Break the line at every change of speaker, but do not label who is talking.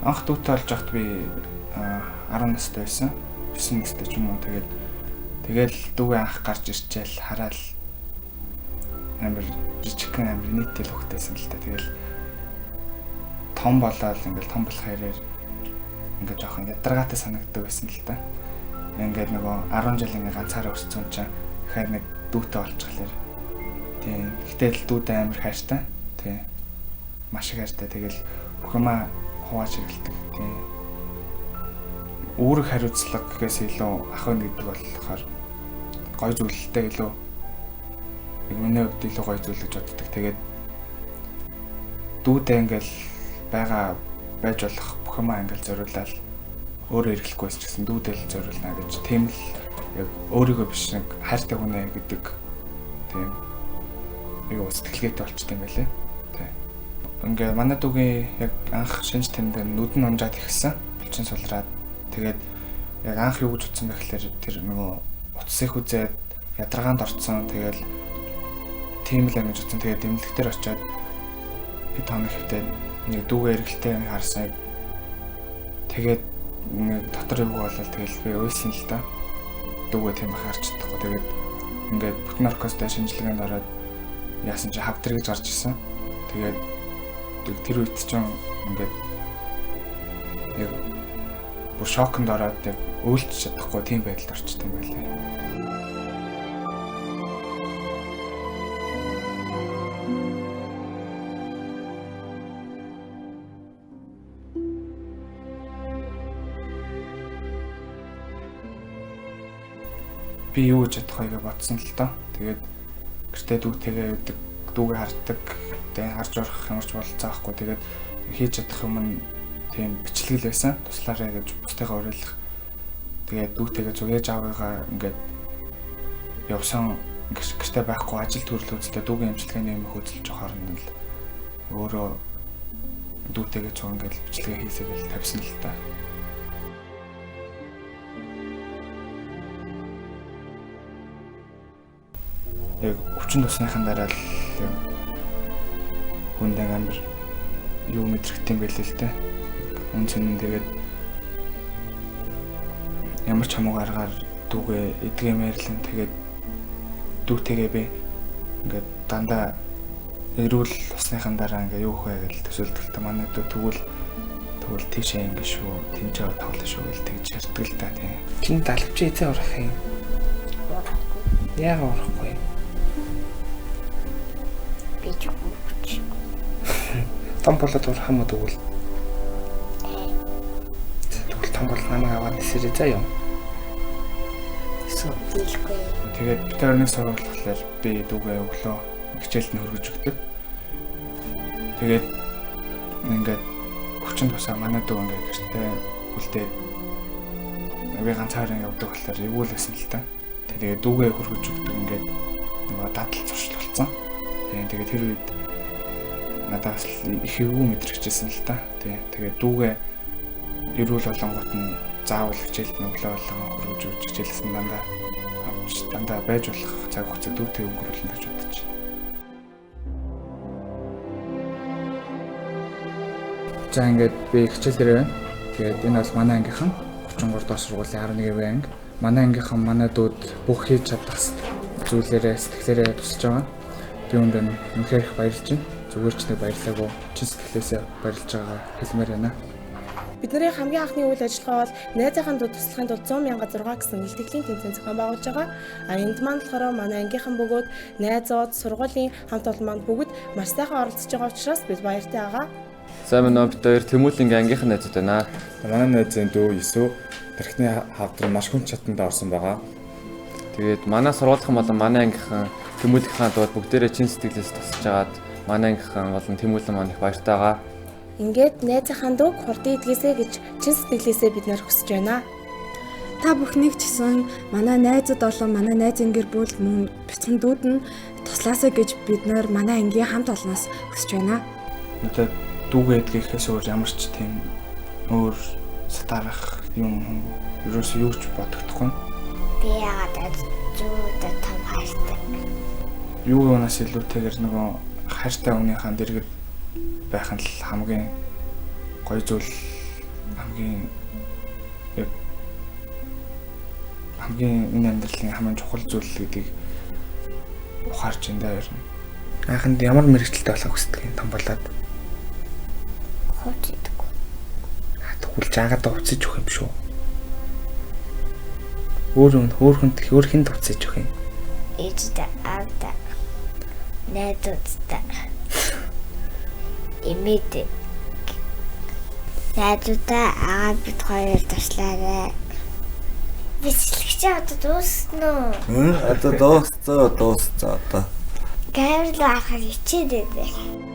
Анх дүүтэй болж байхад би 10 настай байсан. 9 настай ч юм уу. Тэгэл дүүгээ анх гарч ирчээл хараал амар жижигхэн амар нийтэл хөхтэйсэн л та. Тэгэл том болоод ингээл том болох хэрээр ингээд жоохон ядаргаатай санагддаг байсан л та. Ингээд нөгөө 10 жил ингээд ганцаараа өссөн чинь дахиад нэг дүүтэй болчихлоо. Тийм. Гэтэл дүүдээ амар хайртай. Тийм. Маш их хайртай. Тэгэл бүх юмаа хувааж хэрэглэдэг. Тийм. Үүрэг хариуцлага гэхээс илүү ах вэ гэдэг болохоор гой зүйлтэй илүү яг миний хувьд илүү гой зүйл гэж боддог. Тэгээд дүүдээ ингээл байгаа байж болох бүх юмаа ингээл зориулаад өөрөө эргэлэхгүй байсан ч гэсэн дүүдээ л зориулна гэж тийм л яг өөрийгөө биш нэг хайртай хүнээ гэдэг тийм яг сэтгэлгээтэй болчтой юм байлээ. Тийм. Ингээ манай дүүгийн яг анх шинж тэмдэг нүд нь унжаад ихсэн. Булчин сулраад тэгээд яг анх юу гэж утсан бэ гэхээр тэр нөгөө утсыг үзээд ядаргаанд орцсон. Тэгэл тийм л юм гэж утсан. Тэгээд эмнэлэг дээр очиод хэд хоног хэвтээд нэг дүүгээ эргэлтэй нэг харсан. Тэгээд нэг дотор юу болол тэгэл би уйлсан л та. Дүүгээ тийм их харж чадахгүй. Тэгээд ингээд бүтэн наркостой шинжилгээнд ороод яасан чи хавдар гэж гарч ирсэн. Тэгээд тэр үед чинь ингээд яг бүр шоконд ороод яг уйлж чадахгүй тийм байдалд орчтой юм байлээ. Би юу гэж чадах вэ гэж бодсон л доо. Тэгээд гэртээ дүүтэйгээ явдаг, дүүгээ хардаг, тэгээ харж орох ямар ч бололцоо авахгүй. Тэгээд хийж чадах юм нь тийм бичлэг л байсан. Туслаарай гэж бусдыгаа уриалах. Тэгээд дүүтэйгээ зүг ээж аавыгаа ингээд явсан гэртээ байхгүй ажил төрөл үзэлтэй дүүгийн эмчилгээний юм хөдөлж байгаа хооронд л өөрөө дүүтэйгээ цуг ингээд бичлэгээ хийсэй гэж тавьсан л та. Яг өвчин тусныхан дараа л хүнд амар юу мэдрэгдэх юм бэлээ л дээ. Үн цэн тэгээд ямар ч хамаагүй аргаар дүүгээ эдгэмээр л тэгээд дүүтэйгээ би ингээд дандаа эрүүл усныхан дараа ингээд юу хөө гэж төсөөлдөг л та. Манай дүү тэгвэл тийшээ ингэ шүү, тэнцээ тоглоо шүү гэж тэгж ярьдаг л та тийм.
Чин далавч эзэн урах юм. Яагаад урахгүй?
Би ч үгүй.
Том болоод урах юм уу тэгвэл? Тэгвэл том бол намайг аваад нисэрээ заа юм.
Тэгээд бид хоёрын сургууль болохоор би дүүгээ өглөө хичээлд нь хөргөж өгдөг. Тэгээд ингээд өвчин тусаа манай дүү ингээд гэртээ үлдээд би ганцаараа явдаг болохоор эвгүй л байсан л та. Тэгээд дүүгээ хөргөж өгдөг ингээд нөгөө дадал зуршил болсон. Тэгээд тэр үед надаас их эвгүй мэдрэгчсэн л та. Тэгээд дүүгээ эрүүл болонгот нь заавал хичээлд нь өглөө болгон хөргөж өгч хичээлсэн дандаа авч дандаа байж болох цаг хугацаа дүүтэй өнгөрүүлнэ гэж бодож. За ингээд би хичээл дээр байна. Тэгээд энэ бол манай ангийнхан 33 дугаар сургуулийн 11 анги. Манай ангийнхан манай дүүд бүх хийж чадах зүйлээрээ сэтгэлээрээ тусалж байгаа. Би үүнд үнэхээр их баярлж байна. Зүгээр ч нэг баярлаагүй. Чин сэтгэлээсээ баярлж байгаа хэлмээр байна.
Бидний хамгийн анхны үйл ажиллагаа бол найзынхаа дуу туслахын тулд 100,006 гэсэн илтгэлийн тэмцээн зохион байгуулж байгаа. А энд маань болохоор манай ангийнхан бөгөөд найзууд, сургуулийн хамт олон маань бүгд маш сайхан оролцож байгаа учраас бид баяртай байгаа.
Сайн байна уу, бид хоёр Тэмүүлэнгийн ангийнхан найзууд байна.
Манай найзын дүү 9 тархины хавдар маш хүн чатанд орсон байгаа.
Тэгээд манай сургуулийн болон манай ангийнхан Тэмүүлэнгийн дууд бүгдээрээ чин сэтгэлээс тусалж агаад манай ангийнхан болон Тэмүүлэн маань их баяртай байгаа.
Ингээд найзынхаа дүүг хурдан идгээсэй гэж чин сэтгэлээсээ бид нар хүсэж байна.
Та бүхнийг ч гэсэн манай найзууд болон манай найзын гэр бүл мөн бяцхан дүүд нь туслаасай гэж бид нар манай ангийн хамт олноос хүсэж байна.
Надад дүүгээ эдгэхээс өөр ямар ч тийм өөр сатарах юм ерөөсөө юу ч бодогдохгүй.
Би яагаад зүүдэ том хайртай.
Юу юунаас илүүтэйгээр нөгөө хайртай хүнийхээ дэргэд байх нь л хамгийн гоё зүйл Хамгийн яг хамгийн энэ амьдралын хамгийн чухал зүйл гэдгийг ухаарч энэ даа ер нь.
Анханд ямар мэргэжилтэй болохыг хүсдэг юм том болоод?
Хувц идэхгүй.
Тэгвэл жаагаад хувцсаж өгөх юм шүү. Өөр хүн өөр хүнд өөр хүнд хувцсаж өгөх юм.
Ээжтэй аавда найзуудтай эмээдээ найзуудаа агаа бид хоёр туслаарай. Бичлэгч одоо дуусна уу?
Одоо дуусцаа одоо.
Камер руу харахад хичээд байдаг.